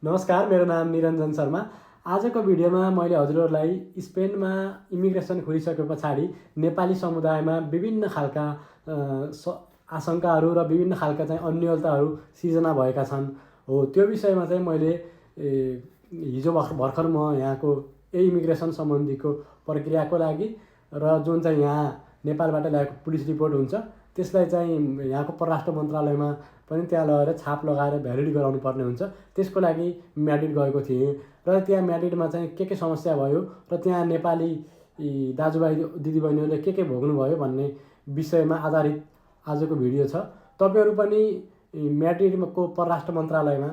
नमस्कार, मेरो नाम निरञ्जन शर्मा। आजको भिडियोमा मैले हजुरहरूलाई स्पेनमा इमिग्रेसन खोलिसके पछाडि नेपाली समुदायमा विभिन्न खालका आशंकाहरू र विभिन्न खालका चाहिँ अन्योलताहरू सिर्जना भएका छन्। हो, त्यो विषयमा चाहिँ मैले हिजो भर्खर म यहाँको इमिग्रेसन सम्बन्धीको प्रक्रियाको लागि र जुन चाहिँ यहाँ नेपालबाट ल्याएको पुलिस रिपोर्ट हुन्छ त्यसलाई चाहिँ यहाँको परराष्ट्र मन्त्रालयमा पनि त्यहाँ लगेर छाप लगाएर भ्यालिड गराउनु पर्ने हुन्छ। त्यसको लागि म्याड्रिड गएको थिएँ र त्यहाँ म्याड्रिडमा चाहिँ के समस्या भयो र त्यहाँ नेपाली दाजुभाइ दिदीबहिनीहरूले के भोग्नुभयो भन्ने विषयमा आधारित आजको भिडियो छ। तपाईँहरू पनि म्याड्रिडको परराष्ट्र मन्त्रालयमा,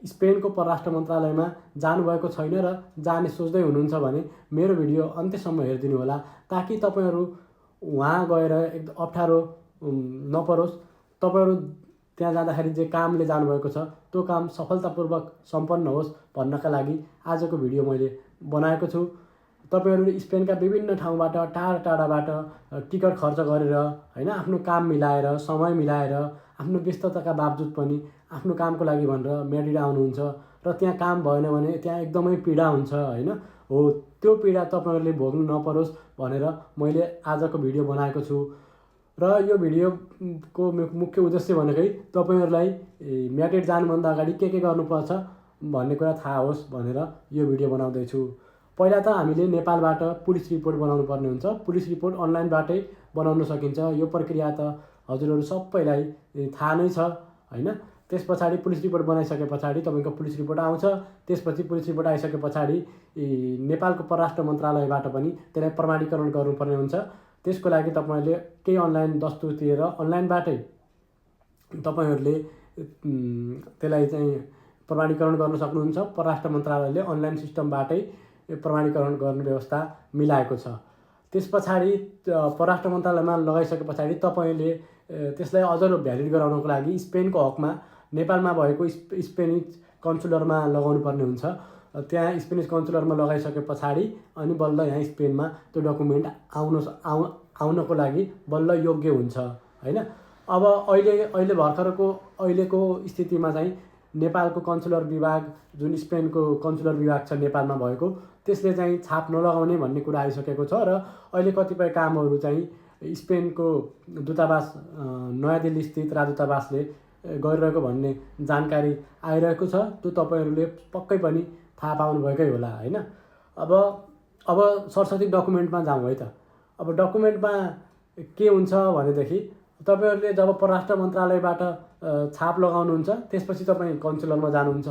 स्पेनको परराष्ट्र मन्त्रालयमा जानुभएको छैन र जाने सोच्दै हुनुहुन्छ भने मेरो भिडियो अन्त्यसम्म हेरिदिनु होला, ताकि तपाईँहरू वहाँ गएर एकदम अप्ठ्यारो नपरोस्। तपाईँहरू त्यहाँ जाँदाखेरि जे कामले जानुभएको छ त्यो काम सफलतापूर्वक सम्पन्न होस् भन्नका लागि आजको भिडियो मैले बनाएको छु। तपाईँहरूले स्पेनका विभिन्न ठाउँबाट टाढाबाट टिकट खर्च गरेर हैन, आफ्नो काम मिलाएर, समय मिलाएर, आफ्नो व्यस्तताका बावजुद पनि आफ्नो कामको लागि भनेर म्याड्रिड आउनुहुन्छ र त्यहाँ काम भएन भने त्यहाँ एकदमै पीडा हुन्छ हैन। हो, त्यो पीडा तपाईँहरूले भोग्नु नपरोस् भनेर मैले आजको भिडियो बनाएको छु। र यो भिडियोको मुख्य उद्देश्य भनेकै तपाईँहरूलाई म्याड्रिड जानुभन्दा अगाडि के गर्नुपर्छ भन्ने कुरा थाहा होस् भनेर यो भिडियो बनाउँदैछु। पहिला त हामीले नेपालबाट पुलिस रिपोर्ट बनाउनु पर्ने हुन्छ। पुलिस रिपोर्ट अनलाइनबाटै बनाउन सकिन्छ। यो प्रक्रिया त हजुरहरू सबैलाई थाहा नै छ हैन। त्यस पछाडि पुलिस रिपोर्ट बनाइसके पछाडि तपाईँको पुलिस रिपोर्ट आउँछ। त्यसपछि पुलिस रिपोर्ट आइसके पछाडि नेपालको परराष्ट्र मन्त्रालयबाट पनि त्यसलाई प्रमाणीकरण गर्नुपर्ने हुन्छ। त्यसको लागि तपाईँहरूले केही अनलाइन दस्तुर तिरेर अनलाइनबाटै तपाईँहरूले त्यसलाई चाहिँ प्रमाणीकरण गर्न सक्नुहुन्छ। परराष्ट्र मन्त्रालयले अनलाइन सिस्टमबाटै प्रमाणीकरण गर्ने व्यवस्था मिलाएको छ। त्यस पछाडि परराष्ट्र मन्त्रालयमा लगाइसके पछाडि तपाईँले त्यसलाई अझ भ्यालिड गराउनको लागि स्पेनको हकमा नेपालमा भएको स्पेनिस कन्सुलरमा लगाउनु पर्ने हुन्छ। त्यहाँ स्पेनिस कन्सुलरमा लगाइसके पछाडि अनि बल्ल यहाँ स्पेनमा त्यो डकुमेन्ट आउनको लागि बल्ल योग्य हुन्छ हैन। अब अहिले भर्खरको अहिलेको स्थितिमा चाहिँ नेपालको कन्सुलर विभाग, जुन स्पेनको कन्सुलर विभाग छ नेपालमा भएको, त्यसले चाहिँ छाप नलगाउने भन्ने कुरा आइसकेको छ र अहिले कतिपय कामहरू चाहिँ स्पेनको दूतावास, नयाँ दिल्ली स्थित राजदूतावासले गरिरहेको भन्ने जानकारी आइरहेको छ। त्यो तपाईँहरूले पक्कै पनि थाहा पाउनुभएकै होला हैन। अब सरस्वती डकुमेन्टमा जाउँ है त। अब डकुमेन्टमा के हुन्छ भनेदेखि तपाईँहरूले जब परराष्ट्र मन्त्रालयबाट छाप लगाउनुहुन्छ त्यसपछि तपाईँ कन्सुलरमा जानुहुन्छ।